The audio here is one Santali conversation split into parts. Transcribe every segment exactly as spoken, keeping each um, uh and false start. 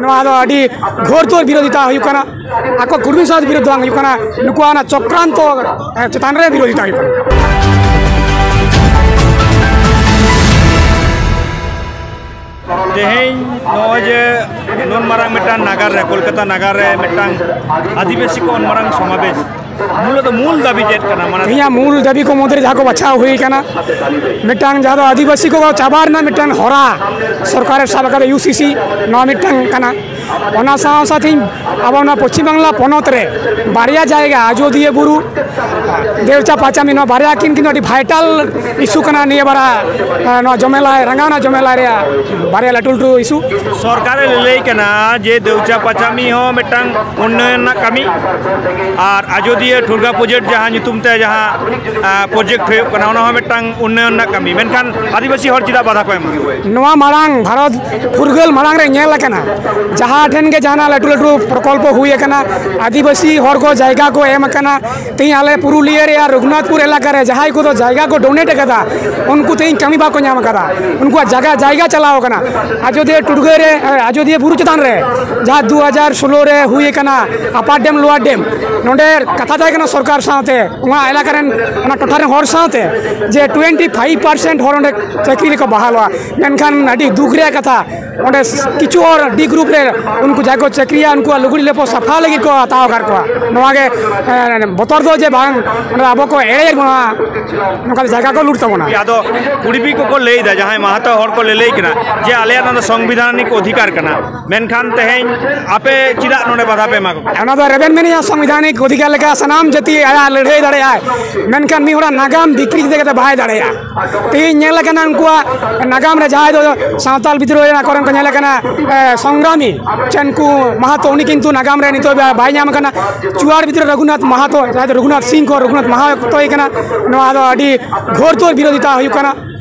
ᱱᱚᱣᱟ ᱫᱚ ᱟᱹᱰᱤ ᱜᱷᱳᱨ ᱛᱳᱨ ᱵᱤᱨᱳᱫᱷᱤᱛᱟ ᱦᱩᱭᱩᱜ ᱠᱟᱱᱟ᱾ ᱟᱠᱚ ᱠᱩᱲᱢᱤ ᱥᱟᱶ ᱵᱤᱨᱳᱫᱷ ᱫᱚ ᱵᱟᱝ ᱦᱩᱭᱩᱜ ᱠᱟᱱᱟ, ᱱᱩᱠᱩᱣᱟᱜ ᱚᱱᱟ ᱪᱚᱠᱨᱟᱱᱛᱚ, ᱮ, ᱪᱮᱛᱟᱱ ᱨᱮ ᱵᱤᱨᱳᱫᱷᱤᱛᱟ ᱦᱩᱭᱩᱜ ᱠᱟᱱᱟ᱾ ᱛᱮᱦᱮᱧ ᱱᱚᱜᱼᱚᱭ ᱡᱮ ᱱᱩᱱ ᱢᱟᱨᱟᱝ ᱢᱤᱫᱴᱟᱝ ᱱᱟᱜᱟᱨ ᱨᱮ, ᱠᱳᱞᱠᱟᱛᱟ ᱱᱟᱜᱟᱨ ᱨᱮ ᱢᱤᱫᱴᱟᱝ ᱟᱹᱫᱤᱵᱟᱹᱥᱤ ᱠᱚ ᱩᱱ ᱢᱟᱨᱟᱝ ᱥᱚᱢᱟᱵᱮᱥ, ᱢᱩᱞᱚᱛᱚ ᱢᱩᱞ ᱫᱟᱹᱵᱤ ᱪᱮᱫ ᱠᱟᱱᱟ? ᱢᱟᱱᱮ ᱤᱧᱟᱹᱜ ᱢᱩᱞ ᱫᱟᱹᱵᱤ ᱠᱚ ᱢᱚᱫᱽᱫᱷᱮ ᱨᱮ ᱡᱟᱦᱟᱸ ᱠᱚ ᱵᱟᱪᱷᱟᱣ ᱦᱩᱭ ᱠᱟᱱᱟ, ᱢᱤᱫᱴᱟᱝ ᱡᱟᱦᱟᱸ ᱫᱚ ᱟᱹᱫᱤᱵᱟᱹᱥᱤ ᱠᱚ ᱪᱟᱵᱟ ᱨᱮᱱᱟᱜ ᱢᱤᱫᱴᱟᱝ ᱦᱚᱨᱟ ᱥᱚᱨᱠᱟᱨᱮ ᱥᱟᱵ ᱟᱠᱟᱫᱟ, ᱤᱭᱩ ᱥᱤ ᱥᱤ, ᱱᱚᱣᱟ ᱢᱤᱫᱴᱟᱝ ᱠᱟᱱᱟ᱾ ᱚᱱᱟ ᱥᱟᱶ ᱥᱟᱶᱛᱮ ᱟᱵᱚ ᱱᱚᱣᱟ ᱯᱚᱪᱷᱤᱢ ᱵᱟᱝᱞᱟ ᱯᱚᱱᱚᱛ ᱨᱮ ᱵᱟᱨᱭᱟ ᱡᱟᱭᱜᱟ, ᱟᱡᱳᱫᱤᱭᱟᱹ ᱵᱩᱨᱩ, ᱫᱮᱣᱪᱟ ᱯᱟᱸᱪᱟᱢᱤ, ᱱᱚᱣᱟ ᱵᱟᱨᱭᱟ ᱠᱤᱱ ᱠᱤᱱᱛᱩ ᱟᱹᱰᱤ ᱵᱷᱟᱭᱴᱟᱞ ᱤᱥᱩ ᱠᱟᱱᱟ ᱱᱤᱭᱟᱹ ᱵᱟᱨᱟ, ᱮ, ᱱᱚᱣᱟ ᱡᱚᱢᱮᱞᱟᱭ, ᱨᱟᱸᱜᱟᱣᱱᱟ ᱡᱚᱢᱮᱞᱟᱭ ᱨᱮᱭᱟᱜ ᱵᱟᱨᱭᱟ ᱞᱟᱹᱴᱩ ᱞᱟᱹᱴᱩ ᱤᱥᱩ᱾ ᱥᱚᱨᱠᱟᱨᱮ ᱞᱟᱹᱞᱟᱹᱭ ᱠᱟᱱᱟ ᱡᱮ ᱫᱮᱣᱪᱟ ᱯᱟᱸᱪᱟᱢᱤ ᱦᱚᱸ ᱢᱤᱫᱴᱟᱝ ᱩᱱᱱᱚᱭᱚᱱ ᱨᱮᱱᱟᱜ ᱠᱟᱹᱢᱤ, ᱟᱨ ᱟᱡᱳᱫᱤᱭᱟᱹ ᱴᱷᱩᱲᱜᱟ ᱯᱨᱚᱡᱮᱠᱴ ᱡᱟᱦᱟᱸ ᱧᱩᱛᱩᱢ ᱛᱮ ᱡᱟᱦᱟᱸ, ᱟ, ᱯᱨᱚᱡᱮᱠᱴ ᱦᱩᱭᱩᱜ ᱠᱟᱱᱟ, ᱚᱱᱟ ᱦᱚᱸ ᱢᱤᱫᱴᱟᱝ ᱩᱱᱱᱚᱭᱚᱱ ᱨᱮᱱᱟᱜ ᱠᱟᱹᱢᱤ, ᱢᱮᱱᱠᱷᱟᱱ ᱟᱹᱫᱤᱵᱟᱹᱥᱤ ᱦᱚᱲ ᱪᱮᱫᱟᱜ ᱵᱟᱫᱷᱟ ᱠᱚ ᱮᱢᱟ? ᱱᱚᱣᱟ ᱢᱟᱲᱟᱝ ᱵᱷᱟᱨᱚᱛ ᱯᱷᱩᱨᱜᱟᱹᱞ ᱢᱟᱲᱟᱝ ᱨᱮ ᱧᱮᱞ ᱟᱠᱟᱱᱟ, ᱡᱟᱦᱟᱸ ᱴᱷᱮᱱ ᱜᱮ ᱡᱟᱦᱟᱱᱟᱜ ᱞᱟᱹᱴᱩ ᱞᱟᱹᱴᱩ ᱯᱨᱚᱠᱚᱞᱯᱚ ᱦᱩᱭ ᱟᱠᱟᱱᱟ, ᱟᱹᱫᱤᱵᱟᱹᱥᱤ ᱦᱚᱲ ᱠᱚ ᱡᱟᱭᱜᱟ ᱠᱚ ᱮᱢ ᱟᱠᱟᱱᱟ᱾ ᱛᱮᱦᱮᱧ ᱟᱞᱮ ᱯᱩᱨᱩᱞᱤᱭᱟᱹ ᱨᱮ ᱟᱨ ᱨᱚᱜᱷᱩᱱᱟᱛᱷᱯᱩᱨ ᱮᱞᱟᱠᱟ ᱨᱮ ᱡᱟᱦᱟᱸᱭ ᱠᱚᱫᱚ ᱡᱟᱭᱜᱟ ᱠᱚ ᱰᱳᱱᱮᱴ ᱟᱠᱟᱫᱟ, ᱩᱱᱠᱩ ᱛᱮᱦᱮᱧ ᱠᱟᱹᱢᱤ ᱵᱟᱠᱚ ᱧᱟᱢ ᱟᱠᱟᱫᱟ, ᱩᱱᱠᱩᱣᱟᱜ ᱡᱟᱭᱜᱟ, ᱡᱟᱭᱜᱟ ᱪᱟᱞᱟᱣ ᱟᱠᱟᱱᱟ᱾ ᱟᱡᱳᱫᱤᱭᱟᱹ ᱴᱩᱰᱜᱟᱹ ᱨᱮ, ᱟᱡᱳᱫᱤᱭᱟᱹ ᱵᱩᱨᱩ ᱪᱮᱛᱟᱱ ᱨᱮ ᱡᱟᱦᱟᱸ ᱫᱩ ᱦᱟᱡᱟᱨ ᱥᱳᱞᱳ ᱨᱮ ᱦᱩᱭ ᱟᱠᱟᱱᱟ ᱟᱯᱟᱨ ᱰᱮᱢ, ᱞᱳᱣᱟᱨ ᱰᱮᱢ, ᱱᱚᱰᱮ ᱠᱟᱛᱷᱟ ᱛᱟᱦᱮᱸ ᱠᱟᱱᱟ ᱥᱚᱨᱠᱟᱨ ᱥᱟᱶᱛᱮ, ᱚᱱᱟ ᱮᱞᱟᱠᱟ ᱨᱮᱱ, ᱚᱱᱟ ᱴᱚᱴᱷᱟ ᱨᱮᱱ ᱦᱚᱲ ᱥᱟᱶᱛᱮ, ᱡᱮ ᱴᱩᱭᱮᱱᱴᱤ ᱯᱷᱟᱭᱤᱵᱷ ᱯᱟᱨᱥᱮᱱᱴ ᱦᱚᱲ ᱚᱸᱰᱮ ᱪᱟᱹᱠᱨᱤ ᱨᱮᱠᱚ ᱵᱟᱦᱟᱞᱚᱜᱼᱟ᱾ ᱢᱮᱱᱠᱷᱟᱱ ᱟᱹᱰᱤ ᱫᱩᱠ ᱨᱮᱭᱟᱜ ᱠᱟᱛᱷᱟ, ᱚᱸᱰᱮ ᱠᱤᱪᱷᱩ ᱦᱚᱲ ᱰᱤ ᱜᱨᱩᱯ ᱨᱮ, ᱩᱱᱠᱩ ᱡᱟᱦᱟᱸᱭ ᱠᱚ ᱪᱟᱹᱠᱨᱤᱭᱟ, ᱩᱱᱠᱩᱣᱟᱜ ᱞᱩᱜᱽᱲᱤ ᱞᱟᱯᱚ ᱥᱟᱯᱷᱟ ᱞᱟᱹᱜᱤᱫ ᱠᱚ ᱦᱟᱛᱟᱣ ᱟᱠᱟᱫ ᱠᱚᱣᱟ᱾ ᱱᱚᱣᱟ ᱜᱮ, ᱮ, ᱵᱚᱛᱚᱨ ᱫᱚ ᱡᱮ ᱵᱟᱝ, ᱚᱸᱰᱮ ᱟᱵᱚ ᱠᱚ ᱮᱲᱮᱭᱮᱫ ᱵᱚᱱᱟ, ᱱᱚᱝᱠᱟ ᱡᱟᱭᱜᱟ ᱠᱚ ᱞᱩᱴ ᱛᱟᱵᱚᱱᱟ᱾ ᱟᱫᱚ ᱠᱩᱲᱵᱤ ᱠᱚᱠᱚ ᱞᱟᱹᱭ ᱮᱫᱟ, ᱡᱟᱦᱟᱸᱭ ᱢᱟᱦᱟᱛᱚ ᱦᱚᱲ ᱠᱚ ᱞᱟᱹᱞᱟᱹᱭ ᱠᱟᱱᱟ ᱡᱮ ᱟᱞᱮᱭᱟᱜ ᱱᱚᱣᱟ ᱫᱚ ᱥᱚᱝᱵᱤᱫᱷᱟᱱᱤᱠ ᱚᱫᱷᱤᱠᱟᱨ ᱠᱟᱱᱟ, ᱢᱮᱱᱠᱷᱟᱱ ᱛᱮᱦᱮᱧ ᱟᱯᱮ ᱪᱮᱫᱟᱜ ᱱᱚᱰᱮ ᱵᱟᱫᱷᱟ ᱯᱮ ᱮᱢᱟ ᱠᱚ ᱠᱟᱱᱟ? ᱚᱱᱟ ᱫᱚ ᱨᱮᱵᱮᱱ ᱢᱮᱱᱮᱜᱼᱟ, ᱥᱚᱝᱵᱤᱫᱷᱟᱱᱤᱠ ᱚᱫᱷᱤᱠᱟᱨ ᱞᱮᱠᱟ ᱥᱟᱱᱟᱢ ᱡᱟᱹᱛᱤ ᱟᱭᱟᱜ ᱞᱟᱹᱲᱦᱟᱹᱭ ᱫᱟᱲᱮᱭᱟᱜᱼᱟᱭ, ᱢᱮᱱᱠᱷᱟᱱ ᱢᱤᱫ ᱦᱚᱲᱟᱜ ᱱᱟᱜᱟᱢ ᱵᱤᱠᱨᱤ ᱠᱟᱛᱮ ᱵᱟᱭ ᱫᱟᱲᱮᱭᱟᱜᱼᱟ᱾ ᱛᱮᱦᱮᱧ ᱧᱮᱞ ᱟᱠᱟᱱᱟ, ᱩᱱᱠᱩᱣᱟᱜ ᱱᱟᱜᱟᱢ ᱨᱮ ᱡᱟᱦᱟᱸᱭ ᱫᱚ ᱥᱟᱶᱛᱟᱞ ᱵᱤᱫᱽᱨᱳᱦᱤ ᱟᱠᱚᱨᱮᱱ ᱠᱚ ᱧᱮᱞ ᱟᱠᱟᱱᱟ, ᱮ, ᱥᱚᱝᱜᱨᱟᱢᱤ ᱪᱟᱱᱠᱩ ᱢᱟᱦᱟᱛᱚ, ᱩᱱᱤ ᱠᱤᱱᱛᱩ ᱱᱟᱜᱟᱢ ᱨᱮ ᱱᱤᱛᱚᱜ ᱵᱟ-, ᱵᱟᱭ ᱧᱟᱢ ᱟᱠᱟᱱᱟ᱾ ᱪᱩᱣᱟᱲ ᱵᱤᱫᱽᱨᱳᱦᱤ ᱨᱚᱜᱷᱩᱱᱟᱛᱷ ᱢᱟᱦᱟᱛᱚ, ᱡᱟᱦᱟᱸᱭ ᱫᱚ ᱨᱚᱜᱷᱩᱱᱟᱛᱷ ᱥᱤᱝ ᱠᱚ ᱨᱚᱜᱷᱩᱱᱟᱛᱷ ᱢᱟᱦᱟᱛᱚᱭ ᱠᱟᱱᱟ, ᱱᱚᱣᱟ ᱫᱚ ᱟᱹᱰᱤ ᱜᱷᱳᱨ ᱛᱳᱨ ᱵᱤᱨᱳᱫᱷᱤᱛᱟ ᱦᱩᱭᱩᱜ ᱠᱟᱱᱟ᱾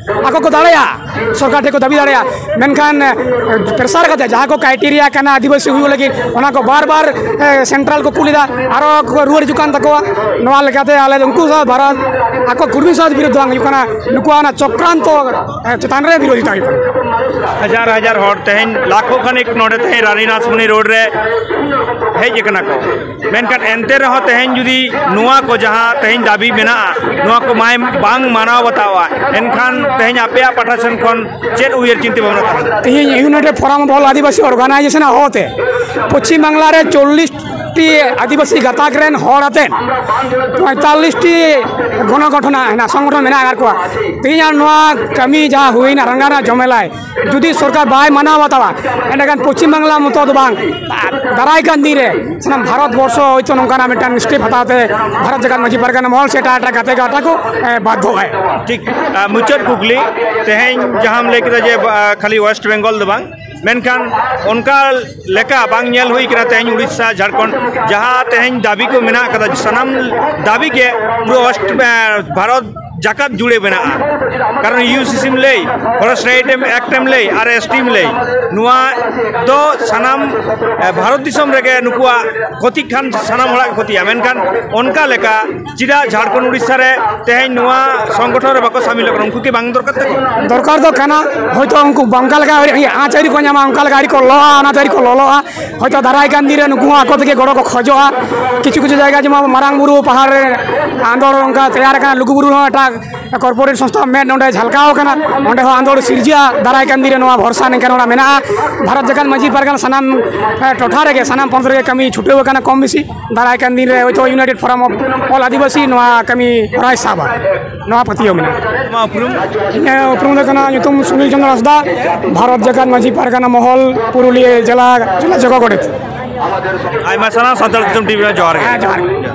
ᱟᱠᱚ ᱠᱚ ᱫᱟᱲᱮᱭᱟᱜᱼᱟ, ᱥᱚᱨᱠᱟᱨ ᱴᱷᱮᱱ ᱠᱚ ᱫᱟᱹᱵᱤ ᱫᱟᱲᱮᱭᱟᱜᱼᱟ᱾ ᱢᱮᱱᱠᱷᱟᱱ ᱯᱨᱮᱥᱟᱨ ᱠᱟᱛᱮ ᱡᱟᱦᱟᱸ ᱠᱚ ᱠᱨᱟᱭᱴᱮᱨᱤᱭᱟ ᱠᱟᱱᱟ ᱟᱹᱫᱤᱵᱟᱹᱥᱤ ᱦᱩᱭᱩᱜ ᱞᱟᱹᱜᱤᱫ, ᱚᱱᱟ ᱠᱚ ᱵᱟᱨ ᱵᱟᱨ ᱥᱮᱱᱴᱨᱟᱞ ᱠᱚ ᱠᱩᱞ ᱮᱫᱟ, ᱟᱨᱚ ᱠᱚ ᱨᱩᱣᱟᱹᱲ ᱦᱤᱡᱩᱜ ᱠᱟᱱ ᱛᱟᱠᱚᱣᱟ᱾ ᱱᱚᱣᱟ ᱞᱮᱠᱟᱛᱮ ᱟᱞᱮ ᱫᱚ ᱩᱱᱠᱩ ᱥᱟᱶ ᱵᱷᱟᱨᱚᱛ ᱟᱠᱚ ᱠᱩᱲᱢᱤ ᱥᱟᱶ ᱵᱤᱨᱳᱫᱷ ᱫᱚ ᱵᱟᱝ ᱦᱩᱭᱩᱜ ᱠᱟᱱᱟ, ᱱᱩᱠᱩᱣᱟᱜ ᱚᱱᱟ ᱪᱚᱠᱨᱟᱱᱛᱚ ᱪᱮᱛᱟᱱ ᱨᱮ ᱵᱤᱨᱳᱫᱷᱤᱛᱟ ᱦᱩᱭᱩᱜ ᱠᱟᱱᱟ᱾ ᱦᱟᱡᱟᱨ ᱦᱟᱡᱟᱨ ᱦᱚᱲ ᱛᱮᱦᱮᱧ ᱞᱟᱠᱷᱚ ᱠᱷᱟᱱᱤᱠ ᱱᱚᱰᱮ ᱛᱮᱦᱮᱧ ᱨᱟᱱᱤ ᱱᱟᱥᱢᱩᱱᱤ ᱨᱳᱰ ᱨᱮ ᱦᱮᱡ ᱟᱠᱟᱱᱟ ᱠᱚ, ᱢᱮᱱᱠᱷᱟᱱ ᱮᱱᱛᱮ ᱨᱮᱦᱚᱸ ᱛᱮᱦᱮᱧ ᱡᱩᱫᱤ ᱱᱚᱣᱟ ᱠᱚ ᱡᱟᱦᱟᱸ ᱛᱮᱦᱮᱧ ᱫᱟᱹᱵᱤ ᱢᱮᱱᱟᱜᱼᱟ, ᱱᱚᱣᱟ ᱠᱚ ᱢᱟᱭ ᱵᱟᱝ ᱢᱟᱱᱟᱣ ᱵᱟᱛᱟᱣᱟ, ᱮᱱᱠᱷᱟᱱ ᱛᱮᱦᱮᱧ ᱟᱯᱮᱭᱟᱜ ᱯᱟᱦᱴᱟ ᱥᱮᱱ ᱠᱷᱚᱱ ᱪᱮᱫ ᱩᱭᱦᱟᱹᱨ ᱪᱤᱱᱛᱟᱹ ᱵᱷᱟᱵᱽᱱᱟ ᱛᱟᱦᱮᱱᱟ? ᱛᱮᱦᱮᱧ United Forum of All Adivasi Organization ᱦᱚᱛᱮ ᱯᱚᱪᱷᱤᱢ ᱵᱟᱝᱞᱟ ᱨᱮ ᱪᱚᱞᱞᱤᱥ ᱴᱤ ᱟᱹᱫᱤᱵᱟᱹᱥᱤ ᱜᱟᱛᱟᱠ ᱨᱮᱱ ᱦᱚᱲ ᱟᱛᱮᱫ ᱯᱚᱸᱭᱛᱟᱞᱞᱤᱥ ᱴᱤ ᱜᱚᱱᱚᱜᱚᱴᱷᱚᱱ ᱦᱮᱱᱟᱜ, ᱥᱚᱝᱜᱚᱴᱷᱚᱱ ᱢᱮᱱᱟᱜ ᱟᱠᱟᱫ ᱠᱚᱣᱟ᱾ ᱛᱮᱦᱮᱧ ᱟᱨ ᱱᱚᱣᱟ ᱠᱟᱹᱢᱤ ᱡᱟᱦᱟᱸ ᱦᱩᱭᱱᱟ, ᱨᱟᱸᱜᱟ ᱨᱮᱱᱟᱜ ᱡᱚᱢᱮᱞᱟᱭ, ᱡᱩᱫᱤ ᱥᱚᱨᱠᱟᱨ ᱵᱟᱭ ᱢᱟᱱᱟᱣ ᱵᱟᱛᱟᱣᱟ, ᱮᱸᱰᱮᱠᱷᱟᱱ ᱯᱚᱪᱷᱤᱢ ᱵᱟᱝᱞᱟ ᱢᱚᱛᱚ ᱫᱚ ᱵᱟᱝ, ᱫᱟᱨᱟᱭ ᱠᱟᱱ ᱫᱤᱱ ᱨᱮ ᱥᱟᱱᱟᱢ ᱵᱷᱟᱨᱚᱛ ᱵᱚᱨᱥᱚ ᱦᱚᱭᱛᱳ ᱱᱚᱝᱠᱟᱱᱟᱜ ᱢᱤᱫᱴᱟᱝ ᱥᱴᱮᱯ ᱦᱟᱛᱟᱣ ᱛᱮ ᱵᱷᱟᱨᱚᱛ ᱡᱟᱠᱟᱛ ᱢᱟᱹᱡᱷᱤ ᱯᱟᱨᱜᱟᱱᱟ ᱢᱚᱦᱚᱞ ᱥᱮ ᱮᱴᱟᱜ ᱮᱴᱟᱜ ᱜᱟᱛᱮ ᱜᱟᱶᱛᱟ ᱠᱚ, ᱮ, ᱵᱟᱫᱽᱫᱷᱚᱜᱼᱟᱭ᱾ ᱴᱷᱤᱠ᱾ ᱟᱨ ᱢᱩᱪᱟᱹᱫ ᱠᱩᱠᱞᱤ, ᱛᱮᱦᱮᱧ ᱡᱟᱦᱟᱸᱢ ᱞᱟᱹᱭ ᱠᱮᱫᱟ ᱡᱮ, ᱟ, ᱠᱷᱟᱹᱞᱤ ᱳᱭᱮᱥᱴ ᱵᱮᱝᱜᱚᱞ ᱫᱚ ᱵᱟᱝ, ᱢᱮᱱᱠᱷᱟᱱ ᱚᱱᱠᱟ ᱞᱮᱠᱟ ᱵᱟᱝ ᱧᱮᱞ ᱦᱩᱭ ᱠᱟᱱᱟ ᱛᱮᱦᱮᱧ ᱩᱲᱤᱥᱥᱟ, ᱡᱷᱟᱲᱠᱷᱚᱸᱰ ᱡᱟᱦᱟᱸ ᱛᱮᱦᱮᱧ ᱫᱟᱹᱵᱤ ᱠᱚ ᱢᱮᱱᱟᱜ ᱠᱟᱫᱟ, ᱥᱟᱱᱟᱢ ᱫᱟᱹᱵᱤ ᱜᱮ ᱯᱩᱨᱟᱹ ᱳᱭᱮᱥᱴ, ᱮ, ᱵᱷᱟᱨᱚᱛ ᱡᱟᱠᱟᱛ ᱡᱩᱲᱮ ᱢᱮᱱᱟᱜᱼᱟ᱾ ᱠᱟᱨᱚᱱ UCC ᱮᱢ ᱞᱟᱹᱭ, Forest Right ᱮᱢ, Act ᱮᱢ ᱞᱟᱹᱭ, ᱟᱨ ST ᱮᱢ ᱞᱟᱹᱭ, ᱱᱚᱣᱟ ᱫᱚ ᱥᱟᱱᱟᱢ, ᱮ, ᱵᱷᱟᱨᱚᱛ ᱫᱤᱥᱚᱢ ᱨᱮᱜᱮ ᱱᱩᱠᱩᱣᱟᱜ ᱠᱷᱚᱛᱤᱜ ᱠᱷᱟᱱ ᱥᱟᱱᱟᱢ ᱦᱚᱲᱟᱜ ᱜᱮ ᱠᱷᱚᱛᱤᱜᱼᱟ᱾ ᱢᱮᱱᱠᱷᱟᱱ ᱚᱱᱠᱟ ᱞᱮᱠᱟ ᱪᱮᱫᱟᱜ ᱡᱷᱟᱲᱠᱷᱚᱸᱰ ᱩᱲᱤᱥᱥᱟ ᱨᱮ ᱛᱮᱦᱮᱧ ᱱᱚᱣᱟ ᱥᱚᱝᱜᱚᱴᱷᱚᱱ ᱨᱮ ᱵᱟᱠᱚ ᱥᱟᱢᱤᱞᱚᱜ ᱠᱟᱱᱟ? ᱩᱱᱠᱩ ᱠᱤ ᱵᱟᱝ ᱫᱚᱨᱠᱟᱨ ᱛᱟᱠᱚ? ᱫᱚᱨᱠᱟᱨ ᱫᱚ ᱠᱟᱱᱟ, ᱦᱚᱭᱛᱳ ᱩᱱᱠᱩ ᱚᱱᱠᱟ ᱞᱮᱠᱟ ᱟᱹᱣᱨᱤ, ᱟᱸᱪ ᱟᱹᱣᱨᱤ ᱠᱚ ᱧᱟᱢᱟ, ᱚᱱᱠᱟ ᱞᱮᱠᱟ ᱟᱹᱣᱨᱤ ᱠᱚ ᱞᱚᱜᱼᱟ, ᱚᱱᱟᱛᱮ ᱟᱹᱣᱨᱤ ᱠᱚ ᱞᱚᱞᱚᱜᱼᱟ᱾ ᱦᱚᱭᱛᱳ ᱫᱟᱨᱟᱭ ᱠᱟᱱ ᱫᱤᱱ ᱨᱮ ᱱᱩᱠᱩ ᱦᱚᱸ ᱟᱠᱚ ᱛᱮᱜᱮ ᱜᱚᱲᱚ ᱠᱚ ᱠᱷᱚᱡᱚᱜᱼᱟ᱾ ᱠᱤᱪᱷᱩ ᱠᱤᱪᱷᱩ ᱡᱟᱭᱜᱟ ᱡᱮᱢᱚᱱ ᱢᱟᱨᱟᱝ ᱵᱩᱨᱩ ᱯᱟᱦᱟᱲ ᱨᱮ ᱟᱸᱫᱳᱲ ᱚᱱᱠᱟ ᱛᱮᱭᱟᱨ ᱟᱠᱟᱱᱟ, ᱞᱩᱜᱩᱵᱩᱨᱩ ᱨᱮᱦᱚᱸ ᱮᱴᱟᱜ ᱠᱚᱨᱯᱳᱨᱮᱴ ᱥᱚᱝᱥᱛᱷᱟ ᱢᱮᱫ ᱱᱚᱰᱮ ᱡᱷᱟᱞᱠᱟᱣ ᱟᱠᱟᱱᱟ, ᱚᱸᱰᱮ ᱦᱚᱸ ᱟᱸᱫᱳᱲ ᱥᱤᱨᱡᱟᱹᱜᱼᱟ ᱫᱟᱨᱟᱭ ᱠᱟᱱ ᱫᱤᱱ ᱨᱮ᱾ ᱱᱚᱣᱟ ᱵᱷᱚᱨᱥᱟ ᱱᱤᱝᱠᱟᱹ ᱱᱚᱰᱮ ᱢᱮᱱᱟᱜᱼᱟ᱾ ᱵᱷᱟᱨᱚᱛ ᱡᱟᱠᱟᱛ ᱢᱟᱹᱡᱷᱤ ᱯᱟᱨᱜᱟᱱᱟ ᱥᱟᱱᱟᱢ, ᱮ, ᱴᱚᱴᱷᱟ ᱨᱮᱜᱮ, ᱥᱟᱱᱟᱢ ᱯᱚᱱᱚᱛ ᱨᱮᱜᱮ ᱠᱟᱹᱢᱤ ᱪᱷᱩᱴᱟᱹᱣ ᱟᱠᱟᱱᱟ ᱠᱚᱢ ᱵᱮᱥᱤ᱾ ᱫᱟᱨᱟᱭ ᱠᱟᱱ ᱫᱤᱱ ᱨᱮ ᱦᱚᱭᱛᱳ United Forum of All ᱟᱹᱫᱤᱵᱟᱹᱥᱤ ᱱᱚᱣᱟ ᱠᱟᱹᱢᱤ ᱦᱚᱨᱟᱭ ᱥᱟᱵᱟ, ᱱᱚᱣᱟ ᱯᱟᱹᱛᱭᱟᱹᱣ ᱢᱮᱱᱟᱜᱼᱟ᱾ ᱟᱢᱟᱜ ᱩᱯᱨᱩᱢ? ᱤᱧᱟᱹᱜ ᱩᱯᱨᱩᱢ ᱫᱚ ᱠᱟᱱᱟ ᱧᱩᱛᱩᱢ ᱥᱩᱱᱤᱞ ᱪᱚᱸᱫᱽᱨᱚ ᱦᱟᱸᱥᱫᱟ, ᱵᱷᱟᱨᱚᱛ ᱡᱟᱠᱟᱛ ᱢᱟᱹᱡᱷᱤ ᱯᱟᱨᱜᱟᱱᱟ ᱢᱚᱦᱚᱞ, ᱯᱩᱨᱩᱞᱤᱭᱟᱹ ᱡᱮᱞᱟ, ᱡᱮᱞᱟ ᱡᱚᱜᱚ ᱜᱚᱰᱮᱛ᱾ ᱟᱭᱢᱟ ᱥᱟᱨᱦᱟᱣ ᱥᱟᱱᱛᱟᱲ ᱫᱤᱥᱚᱢ ᱴᱤᱵᱷᱤ ᱨᱮ, ᱡᱚᱦᱟᱨ ᱜᱮ᱾ ᱦᱮᱸ, ᱡᱚᱦᱟᱨ ᱜᱮ᱾